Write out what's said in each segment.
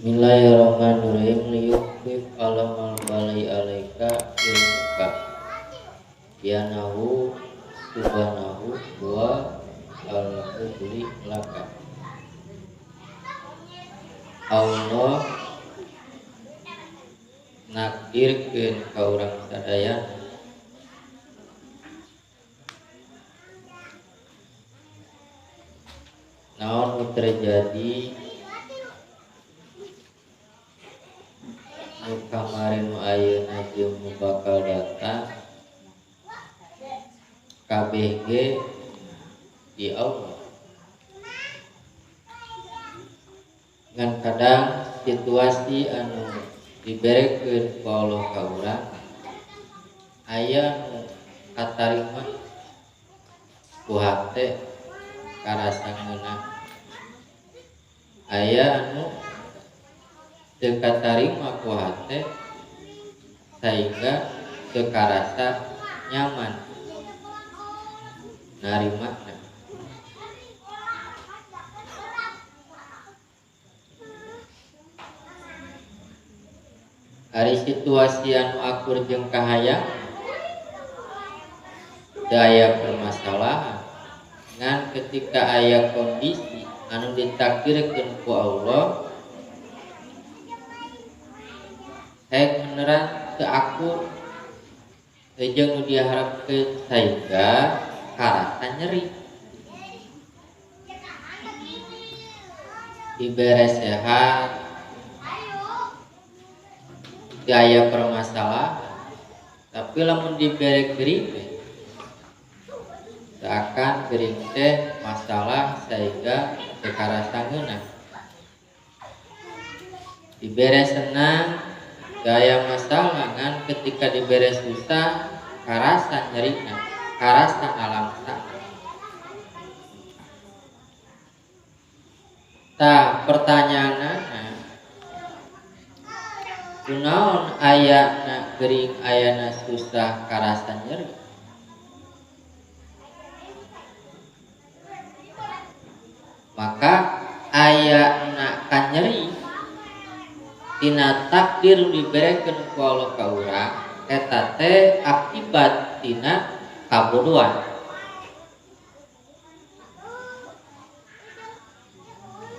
Bismillahirrahmanirrahim. Liyukfif alamal balai alaika ilmuka bianahu subhanahu wa al-mubli laka. Allah nakdirkeun ka urang sadaya naon nu terjadi nu kamari nu ayeuna jeung nu bakal datang kabeh ge di Allah. Ngan kadang situasi anu diberekeun ku Allah ka urang aya nu katarima ku hate karasa ngeunah, aya anu teu katarima ku hate sehingga teu karasa nyaman narimana. Ari situasi anu akur jeung kahayang teu aya permasalahan, ngan ketika aya kondisi anu ditakdirkeun ku Allah hayang beneran teu akur jeung nu diharapkeun sehingga karasa nyeri. Dibere sehat teu aya permasalahan, tapi lamun dibere gering teu akan gering teh masalah sehingga teu karasa ngeunah. Dibere senang gaya masalah, ngan ketika dibere susah karasa nyerina, karasa ngalangsa. Tah pertanyaanna, kunaon ayana gering ayana susah karasa nyeri? Maka ayana kanyeri tina takdir diberekeun ku Allah ka urang eta teh akibat tina kabodohan.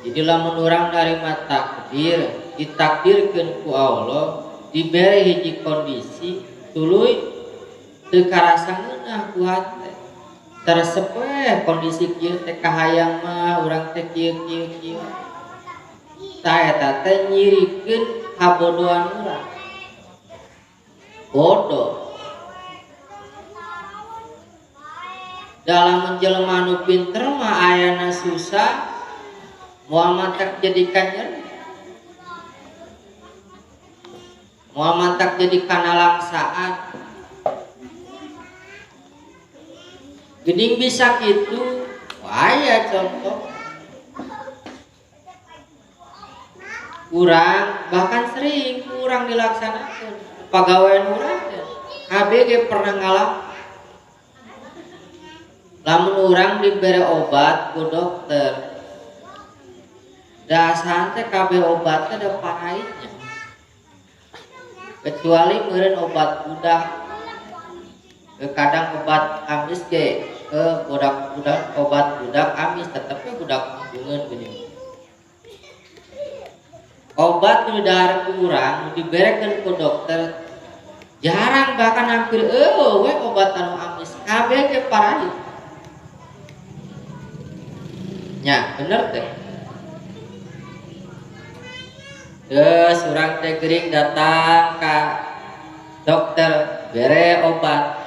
Jadi lamun urang narima takdir, ditakdirkeun ku Allah, dibere hiji kondisi tuluy teu karasa ngeunah ku hate. Teresep we kondisi kieu teh kahayang mah urang teh kieu kieu kieu. Tah eta teh nyirikeun kabodohan urang. Bodoh. Dalam jelema nu pinter mah ayana susah moal mantak jadi kanyeri, moal mantak jadi kanalangsaan. Geuning bisa kitu, aya contoh urang bahkan sering kurang dilaksanakan pagawean urang teh KBG pernah ngalaman. Lamun urang dibere obat ku dokter, dasar teh kabeh obat teh da pahitnya, kecuali meureun obat budak. Kadang obat amis ge ke budak-budak, obat budak amis tetep we budak bungeun geuning. Obat nu dahar ku urang nu diberekeun ku dokter jarang, bahkan hampir eueuh we obat anu amis, kabeh ge parahit. Nya bener teh. Geus urang teh gering datang ka dokter bere obat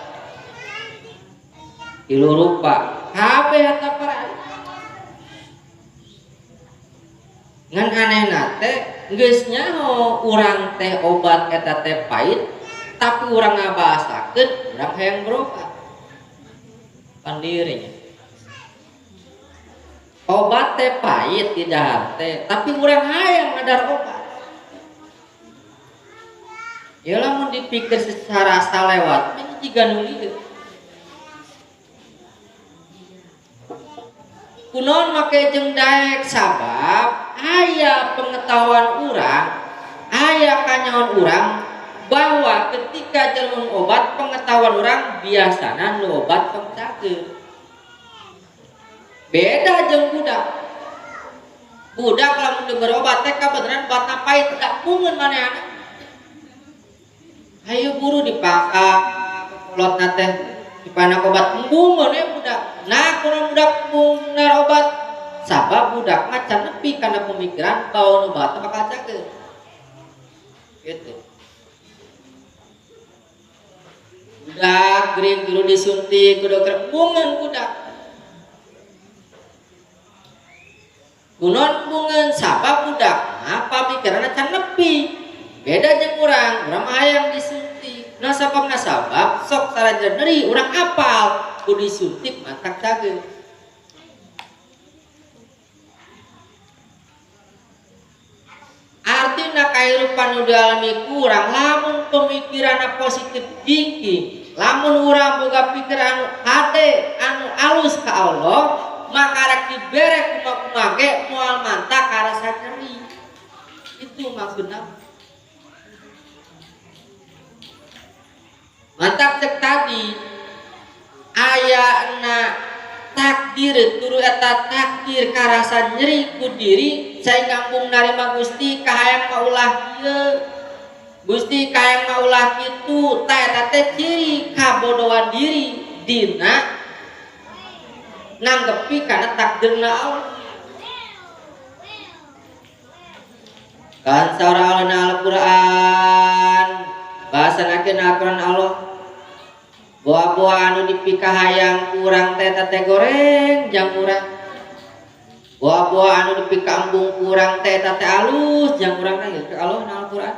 tilu rupa, kabeh eta parahit. Ngan anehna teh geus nyaho urang teh obat eta teh pahit, tapi urang ngabahasakeun urang hayang berobat. Pandirinya. Obat teh pahit di dahar teh, tapi urang hayang ngadar obat. Ya lamun dipikir secara salewat mah jiga nu lieu. Kunaon make jeung daek sabab aya pengetahuan urang, aya kanyahoan urang bahwa ketika jelema obat pengetahuan urang biasana nu obat tong cager. Beda jeung budak. Budak lamun diberi obat teh kabeneran obatna pahit da pungeun manehna. Hayu buru dipaka kolotna teh dipana obat embungeun we budak. Nah kunaon budak embung obat? Sabab budak mah can nepi kana pemikiran bahwa nu obatna bakal cager. Gitu. Budak gering kudu disuntik ku dokter embungeun budak. Kunaon embungeun? Sabab budak mah pamikiranna can nepi. Beda jeung urang, urang mah hayang disuntik. Nah sababna sabab sok saraja nyeri urang apal ku disuntik matak cager. Artina kahirupan nu dialami ku urang lamun pemikiranna positif thinking, lamun urang boga pikiran anu hade anu alus ka Allah, maka rek dibere kumaha-kumaha ge moal mantak karasa nyeri. Itu maksudna. Mantak cek tadi ayana takdir turu eta takdir karasa nyeri ku diri sehingga embung narima Gusti kahayang mah ulah ieu Gusti kahayang mah ulah kitu ta eta teh ciri kabodohan diri dina nanggepi kana takdirna Allah. Kan saur Allah Al-Qur'an bahasana keun Al-Qur'an Allah buah-buah anu dipikahayang kurang teh teh goreng jang urang. Buah-buah anu dipikambung kurang teh teh alus jang urang teh ke Allah na Al-Qur'an.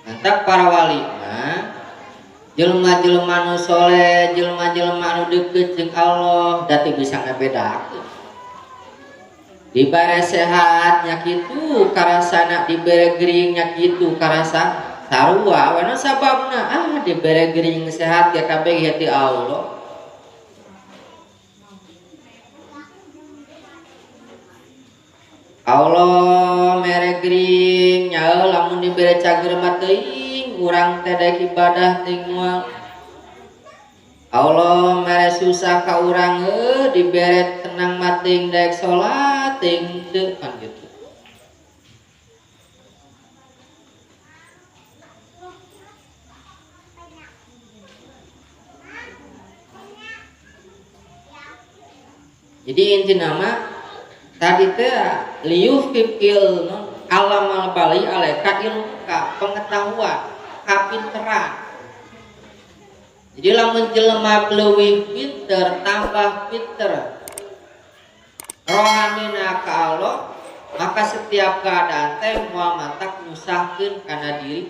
Mantap para wali mah jelema-jelema nu soleh, jelema-jelema anu deukeut jeung Allah, da teu bisa ngabedakeun. Dibere sehat nya kitu karasana, dibere gering nya kitu karasa sarua wana sababna dibere gering sehat ge kabeh ge ti Allah. Allah mere gering nya lamun dibere cager mah teuing urang teh daek ibadah teuing moal. Allah mere susah ka urang dibere tenang mah teuing daek salat teuing teu kan gitu. Jadi inti nama tadi teh liyufil alamal bali alaika ilmuka pengetahuan kapinteran. Jadi lamun jelema leuwih pinter tambah pinter rohanina ka Allah, maka setiap keadaan teh moal matak nyusahkeun kana diri.